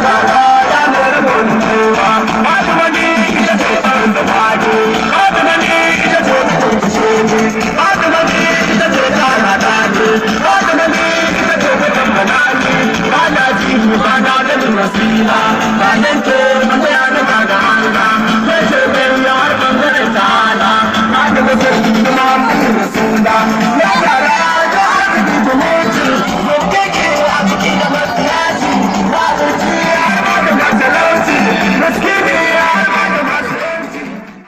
Zahra ya ne rabon kowa. Fatima ni ita ce farin da fadi, Fatima ni ita ce ta ce, Fatima ni ita ce ta hada ni, Fatima ni ita ce ta tambana ni. Ba na ji, ba na ganin wasila.